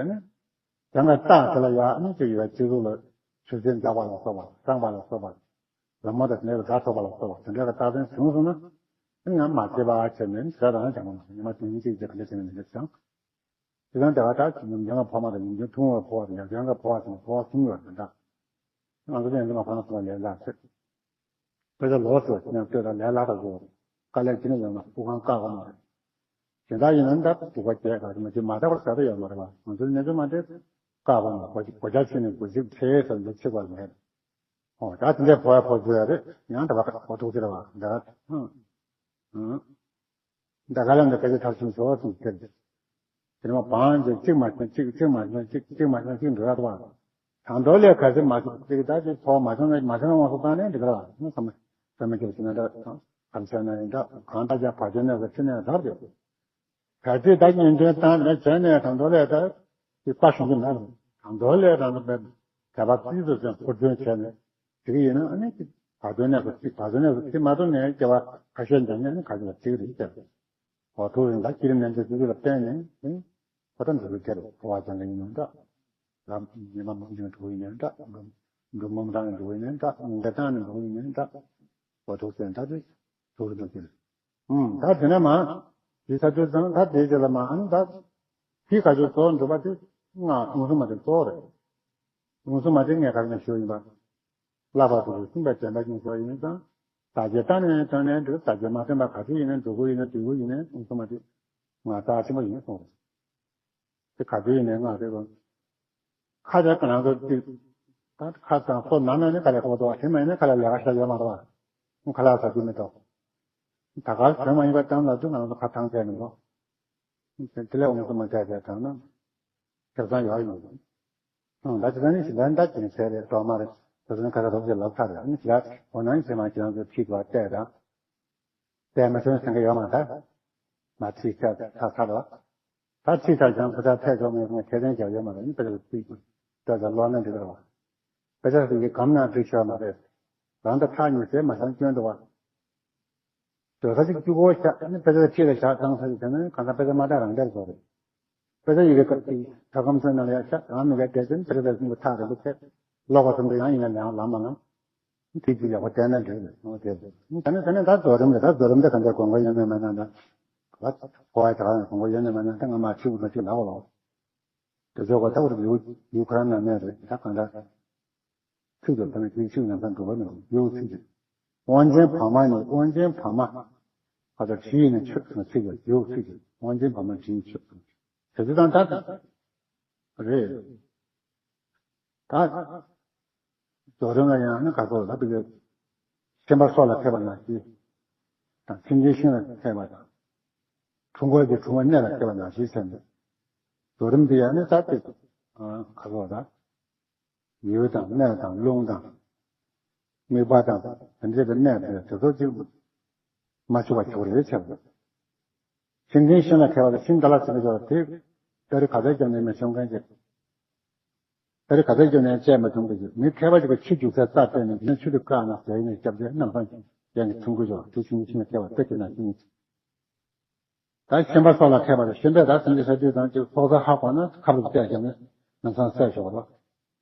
འདྲ་རྟགས་དེ་ལ་ཡར་ནི་ཅིག་ཡོད་སྤྱི་གཙུག་ལ་ཆུ་སེར་འཛག་པ་ལ་སོགས་པ་སྲང་བ་ལ་སོགས་པ། ལ་མོ་དང་དེ་འདྲ་ལ་དགྲ་ཐོབ་པ་ལ་སོགས་པ་དེ་འདྲ་ལ་རྟགས་མཚན་བྱུང་སོང་ན། ནི་ཡང་མ་སྐྱེ་བ་བྱས་ནས་ནི་ཞེ་དྲག་རང་བྱང་བ་མ་ཡིན་མ་དེ་ཉིད་ཅིག་ཅིག་ག་འདྲ་བྱས་ནས་མི་འདྲ་བྱང་། དེ་དང་དེ་ག་ད་ཉམས་ལེན་འཕོ་མ་དང་ཉམས་ལེན་ཐུན་མོང་བའི་འཕོ་བ་དང་ཉམས་ལེན་འཕོ་བ་དང་འཕོ་བ་གསུམ་ཡོད་པ་འདྲ། ང་ཚོ་ཡང་འདི་མ་ཁོ་ན་ཁོ་ན་ལས་ལ་ཟེར། དཔེ་ཆ་ལོག་སོ་ཉམས་ལྟོས་དང་ལས་ལ་དང་གོ། དཀའ་ལས་ཅི་ནས་ཡོད་ན་སྐུ་ཁང་བཀག་གོ་མ་རེད། གཞན་དག་ཡིན་ན་ད་སྡིག་པ་བྱས་ག་ཚོད་མ་བྱེད་མ་དག་པར་ཟ་ད་ཡོད་མ་རེད་བ། ང་ཚོའི་གནས་ཚུལ་མ་འདྲེས་བཀག་གོ་མ་གོ་གོ་ཆ་ཆེ་ནས་གོ་ཞིབ་ཆེ་ཟེར་འདི་ཆེ་བ་མེད། ཨོ་ད་དེ་འདྲའི་འཕོ་བ་འཕོ་རྒྱུ་ཡ་རེད། ཡང་ད་བ་གོ་ཐུག་ཟེར་བ་འདྲ། ད་ག་ལ་འདི་སྐད་ཆ་ཐག་ཆོད་བཟོ་བ་ཙམ་ཁྱེར་ཏེ། དེ་ནས་བང་ཅིག་གཅིག་མ་བྱུང་གཅིག་གཅིག་མ་བྱུང་གཅིག་གཅིག་མ་བྱུང་གཅིག་འགྲོ་ཡ་དོ། གང་འདོད་ལས་ག་ཚོད་མ་བྱུང་གཅིག་ད་ཅིག་ཐོག་མ་བྱུང་ན་མ་བྱུང་ན་དབང་སོ་བཏང་ནས་འགྲིག་ག་ལ་ནི་བསམ་བསམ་མེད་ཀྱི་ཟིན་ན་འདྲ། གང་བྱས་ན་ཡིན་འདྲ། གང་ལྟར་ཀྱང་བར་ཆད་ནས་ཀྱི་ཕྱི་ནས་རབ་ཡོད། གལ་ཏེ་ད་ཉིན་ཐོན་བཏང་ནས་བྱས་ནས་གང་འདོད་ལས་ད་ཅིག་དཔའ་ཞུམ་གྱི་མེད་རུང་གང་འདོད་ལས་རང་ལ་མེད་དད་པ་རྩིས་སུ་ཅན་ཕུར་འདོན་བྱས་ནས་དེ་གི་ཡིན་ན་ཨ་ནི་ཅིག་བར་དོའི་གནས་སུ་ཅིག་བར་དོའི་གནས་སུ་ཅིག་མ་ཐུབ་ནས་སྐྱེ་བ་ཁ་ཤས་འདྲ་ནས་ནི་ག་ཅིག་ལ་ཅིག་རེད་ཅེས། འོ་ཐུགས་རིང་ད་བསྐྱེད་རིམ་ནན་ཏན་བྱེད་རྒྱུ་ལ་བརྟེན་ནས་ཨེ། ཁོ་ཐག་འགྲོ་རྒྱུ་དེར་འཕོ་བ་ཅན་ལ་ཡིན་ནའང་འདྲ། ལམ་ཉི་མ་མང་ཆུང་འགྲོ་ཡིན་ནའང་འདྲ། འགྲོ་འགྲོ་འབུམ་ཐང་ནས་འགྲོ་ཡིན་ནའང་འདྲ། ངན་པའི་ཐང་ནས་འགྲོ་ཡིན་ནའང་འདྲ། འོ་ཐུགས་རྗེ་ཆེ་ད་དེ་ཐུགས་རྗེ་ཆེ། ཨུམ་ད་དེ་ནས་མ་དེ་ས་དུས་ཙང་ད་དེ་རྗེས་ལ་མ་ཨ་ནི་ད་ཕི་ག་ཚོད་རྫོགས་འགྲོ་བ་དེ་ང་མངོན་སུམ་མ་དེ་རྫོགས་རེད། མངོན་སུམ་མ་དེ་ངས་ག་རེ་ཞུ་ཡིན་པ། བསླབ་པ་དེ་གསུངས་པའི་དྲན་པ་སྙིང་པོ་ཡིན་ཙང་། བདག་བསྐྱེད་བཏང་ནས་བཏང་ནས་འདུག་བདག་བསྐྱེད་མ་བཏང་པ་ག་ཚོད་ཡིན་ནའི་འགྲོ་དགོས་ཡིན་ནའི་འདུག་དགོས་ཡིན་ནའི་མངོན་སུམ་མ་དེ། ང་རྩ་ཆེན་པོ་ཡིན་གསུངས་རེད། དེ་ག་དུས་ཡིན་ནའི་ང་རེད་གོ། ཁ་བྱ་ཁ་ནང་དུ་ཏིག་ད་ཁ་དང་སོ་ནང་ན་ནི་ཁ་ལས་ཁ་བ་དོ་བ་དེ་མ་ཡིན་ན་ཁ་ལ་ལས་ཀ་བྱ་ཡོད་མ་རེད་བ། ཁ་ལ་ཟ་རྒྱུ་མི་འདུག་ད་ག་དོན་མ་ཡིན་པ་བཏང་ལ་དུས་ང་རང་ཚོ་ཁ་ཐང་ཆད་མི་འདུག་དེ་ལས་འོང་དུ་མ་ཆད་ཆད་དང་ན། ཁེ་བཟང་ཡོད་ཡོད། ཨང་ད་ཅི་ད་ནི་ཞི་ལན་ད་ཅི་ནི་ཟེར་རེད་དོ་མ་རེད། ད་ཅི་ནི་ཁ་ཐག་རོབ་ཅིག་ལབ་ཚར་རེད། ཨ་ནི་ཞི་ལ་འོ་ན་ནི་ཟེར་མ་ཁྱེད་རང་ཚོའི་ཁྲིད་དུ་བ་བལྟས་དང་། བལྟས་མ་ཐོན་ཟེར་མཁན་ཡོད་མ་རེད། མ་ཁྲིད་ཚར་ཚར་ཚར་བ། ད་ཁྲིད་ཚར་ཀྱང་ཁོ་ཚ་ཐད་ཆོག་མེད་ངས་ཁེ་ཕན་རྒྱག་ཡོད་མ་རེད། ཨ་ནི་ཕ་ཚ་ཁྲིད་ཀྱི་ལྟོས་ཚར་ལོག་ན་འགྲིག་རེད་བ། ཕ་ཚ་ཁྲིད་ཀྱི་གམ་ན་འགྲིག་ཆོག་མ་རེད། རང་ད་ཐག་ཉེ་ཟེར་མ་ཚང་སྐྱོན་འདུག་བ། དོ་ས་ཅིག་གཅིག་པོ་བཞག་ནི་དཔེ་ཆ་ཕྱི་ལ་བཞག་བཏང་ས་ཅིག་བྱས་ན་གང་ལྟར་དཔེ་ཆ་མ་དག་རང་འདྲར་བཟོ་རེད། དཔེ་ཆ་ཡི་གེ་སྐབས་ཀྱི་ཐ་སྐམ་ཚོའི་ནང་ལ་ཡང་བཞག་རང་མི་གའི་དེ་ཚོན་དེ་རེ་བའི་གསུང་གི་ཐག་རིང་པོ་ཆད། ལོག་པ་ཙམ་དུ་ཡང་ཡིན་ན་ཡང་ལམ་མ་ལངས། དེ་ཅིག་ཡག་པོ་བལྟས་ན་འགྲིག་རེད་ཟེར་བ་དེ་རེད། ད་ནི་ད་ནི་ད་རྫོགས་རིམ་རེད། ད་རྫོགས་རིམ་དེ་གང་འདྲ་དགོངས་པ་ཡོད་ནི་མེད་ན་ད། ག་གོ་བ་ད་ག་དགོངས་པ་ཡོད་ནི་མེད་ན་ད་ང་མ་ཁྲིད་དགོས་ན་ཁྲིད་ལབ་དགོས་ལོ། དེ་ཚོ་གོ་ཐག་རིང་ཡུ་ཡུ་ཁ་ར་ན་མེད་རེད། ད་གང་འདྲ། ཚིག་ཏུ་ད་ནི་ཁྱེད་ཤུགས་ནམ་སང་འགྲོ་བ་ནི་ཡོད་ཚིག་ཅིག་དབང་ཆེན་བར་མ་ནི་དབང་ཆེན་བར་མ། ཁ་ཚ་བྲིས་ནས་ཆོད་ཚང་ཚིག་ལ་ཡོད་ཚིག་ཅིག་དབང་ཆེན་བར་མ་བྲིས་ནས་ཆོད་ཚང་། དེ་ཚོ་དང་ད་རེད། ད། རྫོགས་རིམ་ལ་ཡང་ནི་ག་ཚོད་ལ་བི་གེ་ཤན་པ་སྲོག་ལ་ཁད་པ་ནང་བཞིན་དང་། མཚན་ལྡན་ཤིང་ལ་ཁད་པ་དང་། འཁྲུལ་འཁོར་གྱི་འཁྲུལ་པ་གནས་ལ་ཁད་པ་ནང་བཞིན་ཟེར་ནས། རྫོགས་རིམ་དེ་ཡང་ནི་ད་དེ་ག་ཚོད་ལ། ཡུལ་དང་གནས་དང་རླུང་དང་། དམིགས་པ་དང་དེ་འདྲའི་གི་གནས་དེ་དེ་ཚོ་ཅིག་མ་ཆུག་པ་ཆུག་རེད་བྱས་པ། མཚན་ལྡན་ཤིང་ལ་ཁད་པ་དང་། ཤིང་འདི་ལ་ཟེར་གྱི་ཡོད་དེ། ད་རེས་ག་ཚོད་བརྒྱབ་ནས་མི་ཤོང་མཁན་ཅིག་ད་རེས་ག་ཚོད་བརྒྱབ་ནས་བཅད་མ་ཐུབ་པ་ཞིག་མི་མཁས་པ་ཞིག་གིས་ཆུ་རྒྱུག་སའི་རྩྭ་བཏོན་ནས། འདི་ནས་ཆུ་དེ་བཀག་ན་ཟེར་ནས་བརྒྱབ་སྟེ། ནམ་སང་ཡང་ནས་ཐུང་ཀུ་ཞོག་དེ་ཤིང་ཤིང་ལ་ཁད་པ་ལྟ་ཅི་ན་ཤིང་། ད་ཤན་པ་སྲོག་ལ་ཁད་པ་དང་། ཤན་པས་ད་སེམས་ཅན་ས་དུས་དང་ཅིག་སྲོག་རྩ་ཧ་གོ་ན་ཁབ་ལ་བཅད་བརྒྱབ་ནས་ནམ་སང་བསད་ཆོག་པ་ལ།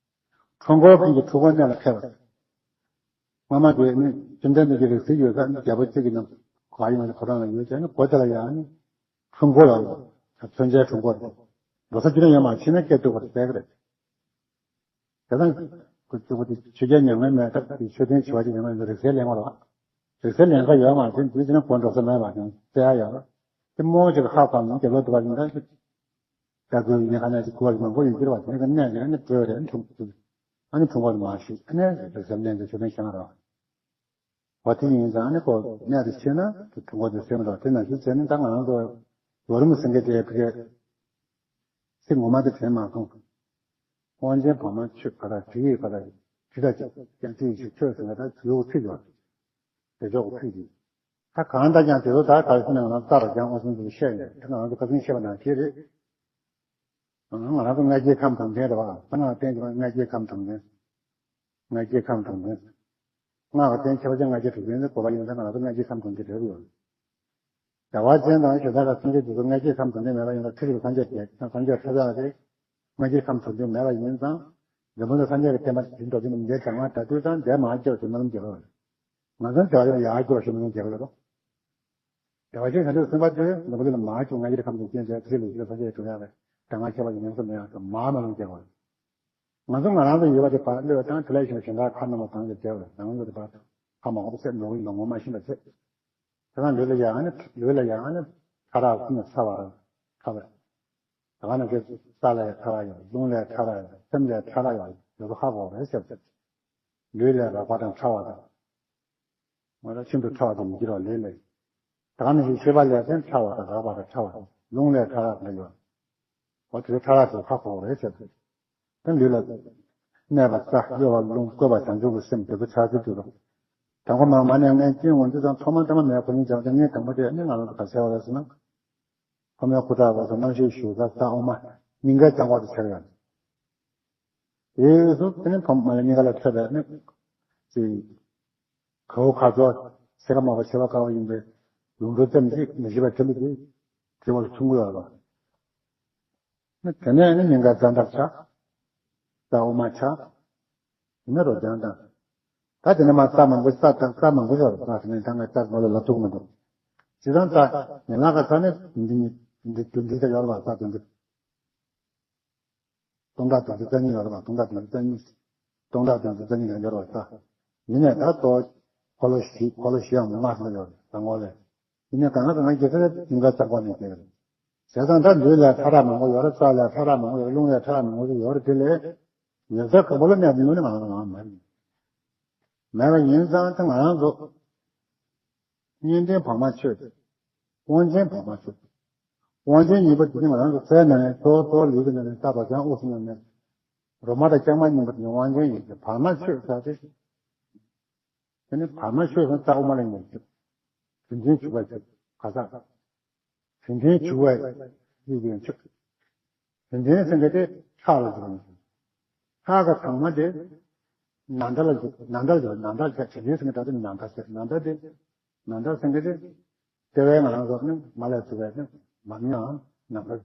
འཁྲུལ་འཁོར་ཀུན་གྱི་འཁྲུལ་འཁོར་གནས་ལ་ཁད་པ། སྔ་མ་དེ་ནི་བཅོམ་ལྡན་འདས་ཀྱི་རིགས་གཟིགས་ཡོད་ས་ནི་རྒྱལ་པོ་གཅིག་གི་ནང་ག་ཡིན་ན་ཁོ་རང་ལ་ཡོད་ཀྱང་ནི། གོ་དེ་ལ་ཡང་ནི་འཁྲུལ་འཁོར་ལ་མཚོན་ཆའི་འཁྲུལ་འཁོར་རེད། འགྲོ་ས་རྒྱུ་ན་ཡོད་མ་ཕྱིན་ན་སྐད་སྡུག་པར་བསྡད་ཀྱི་རེད། དེ་དང་ཁོ་ཚོ་དེ་ཆོས་རྒྱལ་མྱ་ངན་མེད་སྐབས་ཀྱི་མཆོད་རྟེན་བྱེ་བ་ཅིག་ཡོད་མ་རེད། རིག་རྩལ་གླེང་བ་རེད། རིག་རྩལ་གླེང་ཁ་ཡོད་མ་རེད། འདི་ཚོ་ནི་གོ་འགྲོ་ས་མེད་པ་དང་བཙལ་ཡ་ཡོད་རེད། དེ་རྨོངས་ཅིག་ཧ་གོ་ན་དགེ་སློབ་དུ་བ་ཡིན་ད། ལྟ་དགོས་ཡིན་ཁ་ན་ཅིག་གོ་བ་མང་པོ་ཡོད་ཀྱི་རེད་བ། དེ་ནས་གནས་ཀྱི་ཨ་ནི་བྲོས་རེད། ཨ་ནི་འཁྲུལ་འཁོར་མ་ཤེས། ཨ་ནི་རིག་རྩལ་གླེང་གི་མཆོད་རྟེན་བཞེངས་རེད་བ། འོ་དེ་ཡིན་ཙང་ནི་ཁོ་གནས་དེ་ཕྱིན་ན་དེ་འཁྲུལ་འཁོར་དེ་སེལ་མི་འདུག་དེ་ནང་བཞིན་བྱས་ནས་ད་ང་རང་ཚོ་རྫོགས་རིམ་ཟེར་མཁན་དེ་ཕ་གིའི་ཚིག་ངོ་མ་དེ་དྲན་མ་སོང་། དབང་ཆེན་བར་མ་ཆོད་ག་རེ། དྲི་ཡིས་ག་རེ། དྲི་དང་ཀྱང་དྲི་ཡིས་ཆོད་ཟེར་ན་ད་དྲི་ཡོད་ཚིག་ཡོད། དེ་ཚོ་གི་ཚིག་གི་ད་གང་ལྟར་ཀྱང་དེ་ཚོ་ད་ག་རེ་ཟེར་ན། ང་རང་རྩ་རུ་སྦྱང་དགོས་སོང་ཟེར་བཤད་ནས། ད་ང་རང་ཚོ་ཁ་སང་བཤད་པ་ནང་བཞིན་རེད། ང་རང་ཚོ་ལྔ་བརྒྱའི་ཁམས་དྲུག་ལྡན་རེད་བ། ད་ང་བསྟན་གྱི་ལྔ་བརྒྱའི་ཁམས་དྲུག་ལྡན། ལྔ་བརྒྱའི་ཁམས་དྲུག་ལྡན། སྔགས་ཀྱི་རྟེན་ཁྱད་པར་ཅན་ལྔ་བརྒྱ་དྲུག་ལྡན་དེ་གོ་བ་ཡིན་ཙང་ང་ཚོ་ལྔ་བརྒྱའི་ཁམས་དྲུག་ལྡན་རེད་ཡོད། བྱ་བ་ཅན་དང་ཞེ་སྡང་དང་སེམས་ཅན་དེ་ཚོ་ལྔ་བརྒྱའི་ཁམས་དྲུག་ལྡན་མེད་པ་ཡིན་ཙང་། ཁྲི་རབས་སངས་རྒྱས་བརྒྱད་དང་སངས་རྒྱས་ཁྲི་ཕྲག་རེ་ལྔ་བརྒྱའི་ཁམས་དྲུག་ལྡན་མེད་པ་ཡིན་ཙང་། འཛམ་བུ་གླིང་སངས་རྒྱས་ཀྱི་བསྟན་པ་འཛིན་འགྲོ་མཁན་འདིའི་གྲངས་ཀ་གྲགས་དུས་ཙང་འདིར་མར་སྐྱེ་བར་ཞུ་སྨོན་ལམ་རྒྱག་གི་རེད། ང་ཚོའི་བྱ་བ་ཡར་སྐྱེ་བར་ཞུ་སྨོན་ལམ་རྒྱག་གི་རེད། བྱ་བ་ཅན་ག་འདྲ་སེམས་པ་དེ་འཛམ་བུ་གླིང་ལ་མར་སྐྱེ། ལྔ་བརྒྱའི་ཁམས་དྲུག་ལྡན་བྱས་ཚེ་ལུས་ལ་སངས་རྒྱས་འགྲུབ་ཡག་གི་གྲངས་ཀ་ཁྱད་པར་ཅན་ཉམས་སུ་ལེན་ཡག་གི་མར་སྨོན་ལམ་རྒྱག་གི་རེད། ང་ཚོ་ང་རང་ཚོ་ཡོད་པ་དེ་ཕར་གློད་དང་། དེ་ལས་གཞན་གཞན་དག་ཁ་ནང་མ་བཏང་བྱས་བྱས་པ་རེད། ནང་ལོགས་དེ་ཕར་ཁ་མང་པོ་བསད་ནོར་གྱི་ལོ་ངོ་མ་ཤེས་པ་བྱས། དེ་ནང་ལུས་ལ་ཡང་ནི། ལུས་ལ་ཡང་ནི་ཕྲ་རགས་ཀུན་ནས་ཕྲ་བ་རེད། ཕྲ་བ་རེད། ད་ག་ནང་བཞིན་རྩ་ལས་ཕྲ་རགས་ཡོད། རླུང་ལས་ཕྲ་རགས་ཡོད། སེམས་ལས་ཕྲ་རགས་ཡོད། དེ་ཚོ་ཧ་གོ་རེད་ཟེར་བ་བྱས། ལུས་ལས་རགས་པ་དང་ཕྲ་བ་དང་། ང་ལ་ཤིན་ཏུ་ཕྲ་བ་དེ་མི་འགྱུར་བ་ལས་ལས། ད་ག་ནང་བཞིན་ཤེས་པ་ལས་ཕན་ཕྲ་བ་དང་རགས་པ་དང་ཕྲ་བ་དང་། རླུང་ལས་ཕྲ་རགས་ལ་ཡོད། འོ་དེ་ཕྲ་རགས་དེ་ཧ་གོ་རེད་ཟེར་ཏེ། ད་ལུས་ལ་གནས་པ་རྩ། གཡོ་བ་རླུང་། བཀོད་པ་བྱང་ཆུབ་ཀྱི་སེམས། དེ་ཚོ་ཕྱག་རྒྱ་བསྡུས་རོགས། དང་པོ་མ་མ་ནས་ངས་སྐྱེ་འོང་དུས་ཙང་ཐོག་མ་ཐོག་མ་མེད་ཁོ་ནས་སྦྱང་སྟེ། ངས་དང་པོ་དེ་ནི་ང་རང་ཚོ་ག་ཟེར་བ་རེད་ཟེར་ན། ཁོ་མོའི་སྐུ་ཐག་པ་སོགས་རྣམ་ཤེས་ཞུགས་ས་རྩ་དབུ་མ་སྙིང་གའི་རྩ་འགོ་དེ་ཟེར་ཡོད། དེ་སོ་དེ་ནས་ཐོག་མ་ལ་སྙིང་ག་ལ་ཐོད་པའི་ནི་ཅིག་གའུ་ཁ་རྫོགས་སེར་ཁ་མ་པ་ཤེས་པ་དཀའ་བ་ཡིན་པས། ལུང་འགྲོ་ཙམ་ཞིག་མི་ཤེས་པ་དེ་ལ་དེ་དེ་བ་ལ་ཐུང་གུ་ཡོད་ལ། དེ་ནས་ནི་སྙིང་ག་རྩ་འདབ་ཆགས། རྩ་དབུ་མ་ཆགས། དེ་ནས་རོ་ལྗང་དང་། ད་དེ་ནས་མ་རྩ་མང་པོ། རྩ་དང་རྩ་མང་པོ་ཡོད་རེད། རྩ་དེ་ནས་ད་ངས་རྩ་ངོ་ལ་ལབ་ཐུབ་མི་འདུག་སྤྱིར་བཏང་རྩ་ཡན་ལག་གི་རྩ་ནི་འདི་གཉིས། འདི་འདི་འདི་ད་ཡོད་རེད་པ། རྩ་དེ་འདི། སྟོང་ཕྲག་བདུན་ཅུ་རྩ་གཉིས་ཡོད་རེད་པ། སྟོང་ཕྲག་བདུན་ཅུ་རྩ་གཉིས། སྟོང་ཕྲག་བདུན་ཅུ་རྩ་གཉིས་ཡང་ཡོད་རེད་པ། རྩ། ཡིན་ནའི་ད་ལྟོ་འཁོར་ལོ་བཞི། འཁོར་ལོ་བཞི་ཡང་ལྔ་ཙམ་ཡོད་རེད། རྩ་འགོ་ལས། ཡིན་ནའི་གང་ལ་གང་ལ་སྐྱེ་ས་དེ་སྙིང་ག་རྩ་འགོ་ནས་སྐྱེ་གི་རེད། བྱས་ཙང་ད་ལུས་ལ་ཕྲ་རགས་མང་པོ་ཡོད་རེད། རྩ་ལ་ཕྲ་རགས་མང་པོ་ཡོད་རེད། རླུང་ལ་ཕྲ་རགས་མང་པོ་ཡོད་རེད། དེ་ལས་ཡོད་ཚད་གང་པོ་ལ་གནས་ཀྱི་ནོར་ནི་ང་རང་ལ་མེད། མེད་པ་ཡིན་ཙང་ད་ང་རང་ཚོ་གཉིས་ལྡན་བར་མ་ཆོད། དབང་ཆེན་བར་མ་ཆོད། དབང་ཆེན་གཉིས་པོ་དེ་ནི་ང་རང་ཚོ་རྩའི་ནང་ནས་གཙོ་བོ། གཙོ་བོ་ལུས་ཀྱི་ནང་ནས་རྩ་དང་། དབུགས་སུ་ནང་ནས་རོ་མ་དང་རྐྱང་མ་གཉིས་པོ་དེ་ནི་དབང་ཆེན་ཡིན་ཏེ། བར་མ་ཆོད་ཟེར་ཏེ། དེ་ནི་བར་མ་ཆོད་ཟེར་ན་རྩ་དབུ་མ་ལ་ཉེ་ཞིང་། དོན་ཆེན་བྱུག་པ་ཞིག་ག་ས། དོན་ཆེན་བྱུག་པ་ཡིན་ཀྱང་ཆོག་དོན་ཆེན་ཟེར་མཁན་དེ་ཁྲག་ལ་འཇུག་པ་ཡིན། ཁྲག་གི་དྭངས་མ་དེ་ནཱ་ད་ལ་འཇུག་ནཱ་ད་ལ་འཇུག་ནཱ་ད་ཟེར། དོན་ཆེན་ཟེར་མཁན་དེ་ནཱ་ད་ཟེར། ནཱ་ད་དེ། ནཱ་ད་ཟེར་མཁན་དེ་ལྟེ་བའི་ང་རང་ཚོ་ནི་མ་ལས་ཚུགས་པའི་ནི་མར་མེའམ་ནཱ་ད།